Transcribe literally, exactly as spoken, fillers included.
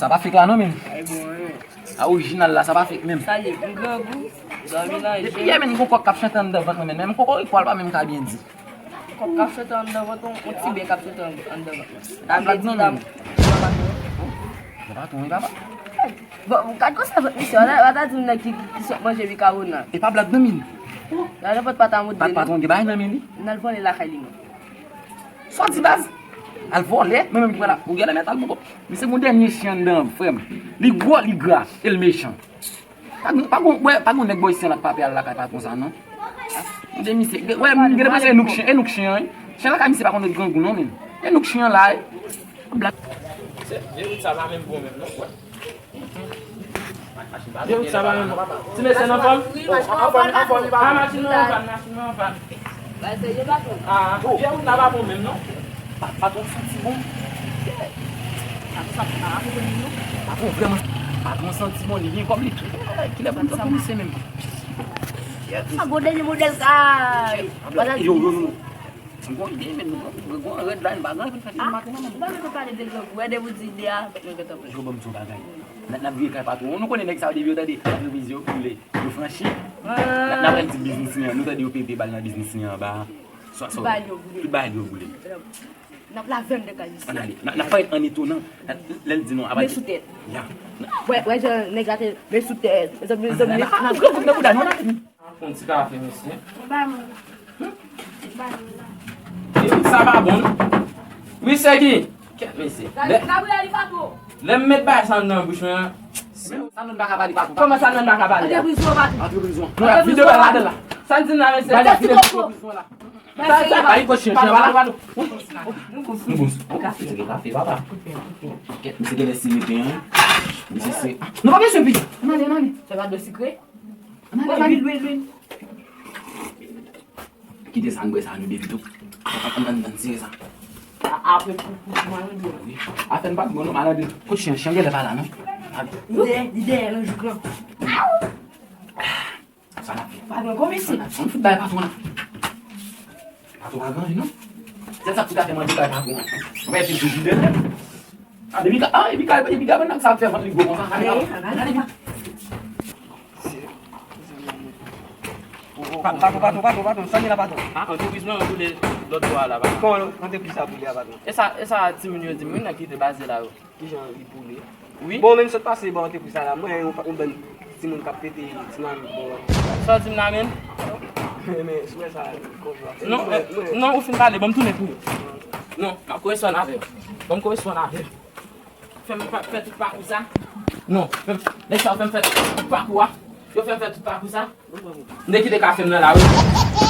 A pa fake la non, menm. Ay, bon, hein. A orijinal la, sa pa fake menm. Sa ye, m grangou, dòmi nan je. Depi yè, menm, gon kòk k ap chante anndan vant mwen, menm. Menm kokorik pwa l pa menm ka byen di. Kòk k ap chante anndan vant, on, on ti bèk k ap chante anndan vant mwen. Sa vle di, dam. Bon, patwon, wi, papa. Bon, gad konsa vant misye, w ta, w ta di m nèg ki, ki, ki sot manje mikawona. E pa blag non, menm. La, nenpòt pa ta mode. Pat-, patwon, gen bagay nan men li. N al vòlè lakay li, non. Sa w di baz? Al vòlè, mwen menm ki pral la. Ou genlè mèt al poko. Misye gon dènye chen anndan, frè m. Li gwo, li gra, e l mechan. Pa gon, pa gon, wè, pa gon nèg Bòysen la k pa pè al lakay patwon sa, non. Tande misye, wè, m genlè panse e nou k chen, e nou k chen an, wi. Chen lakay misye pa konn ret grangou, non, menm. E nou k chen an la, wi. Blag. Se, se wout sa pa menm bon menm, non, wè. Depi sa va menm. Ti mesye nan fòm? Anfòm, anfòm, li pa. Ah, machin nan anpann, machin nan anpann. Ah, vye wout la pa bon menm, non. Pa, patwon santi bon. Patwon vrèman, patwon santi bon, li gen kòb li tou. Kilè pou m tankou misye menm? Sa bon dènye modèl sa. Yo, yo, yo, yo. M gon ide, men nou gon, nou gon rèd la, nou pa gen anyen pou n fè, nou pa gen anyen. Ou pa bezwen pale de grangou, wè, depi w di ide a, fèk nou gentan pran. Yo, ban m di yon bagay. N ap, n ap vire kay patwon. Nou konnen nèg sa yo, depi yo tande antrepriz yo boule, yo franchi. N ap, n ap pran ti biznis li an, nou tande yo pete bal nan biznis li anba. Tout bagay yo boule. Tout bagay yo boule. N ap lavè anndan kay misye. Ann ale. N ap, n ap parèt an etonan. Lè l di non, apa. Men sou tèt. Ya. Wè, wè, jan nèg la te men sou tèt. Mezanmi, mezanmi. Ann ale, ann ale. Pran ti kafe, mesye. Ba mwen. Ba mwen la. Depi sa pa bon, non. Wi, se ki? Kèt, mesye. Gabriel, li pa bon. Lè m met bagay sa nan bouch mwen an. Sa nou pa ka pale, patwon. Kòman sa nou pa ka pale? Antre prizon, patwon. Antre prizon. Non, y ap vide bal ladan la. Sa n di n la, mesye? Antre prizon la. Sa, sa pa li kote chen, chen la. Nou bon. Kafe, se kafe, papa. Kèt, misye genlè sirete, hein. Misye se. Nou pa bezwen peye. Ann ale, ann ale. Se pa dlo sikre? Ann ale, ann ale. Lwil, lwil, lwil. Kite sa, n bwè sa, nou bebe tou. Ann, ann, ann, tire sa. Apre, pou, pou, pou malandren. Wi. Afè n pa t bon, non, malandren. Kot chen, chen genlè pa la, non? Li dèyè, li dèyè, nan jouk lan. Sa n ap fè? Patwon, kòman se? Sa n ap fè? Ann fout bay patwon la. Patwon pa gen anyen, non. Se sa k fout afè manje bay patwon an. Mwen, se toujou de lè. Ah, epi ka, ah, epi ka, epi ka, nan sa ap fè vant li gwo konsa. Gade, gade, gade. Pa-, patwon, patwon, patwon, patwon, sa gen la, patwon? Ah, antrepriz mwen an boule lòt bò a la, patwon. Kòman antrepriz sa boule a, patwon? E sa, e sa timoun yo di m, wi, nan ki te baze la, yo. Kijan li boule? Wi. Bon, menm sot pase bò antrepriz sa la, mwen yon, yon bann timoun k ap pete dinamik bò. Sa w di m la menm? Men, men, sou wè sa, konjwa. Non, mwen, eh, mwen. Non, ou fin pale, ban m tounen pou ou. Non, m ap koresponn avè w. Ban m koresponn avè w. Fè m pa, fè tout pakou sa. Non, fè m, nèg sa yo fè m fè tout pakou a. Yo fè m fè tout pakou sa. M te kite kafe m nan la, wi.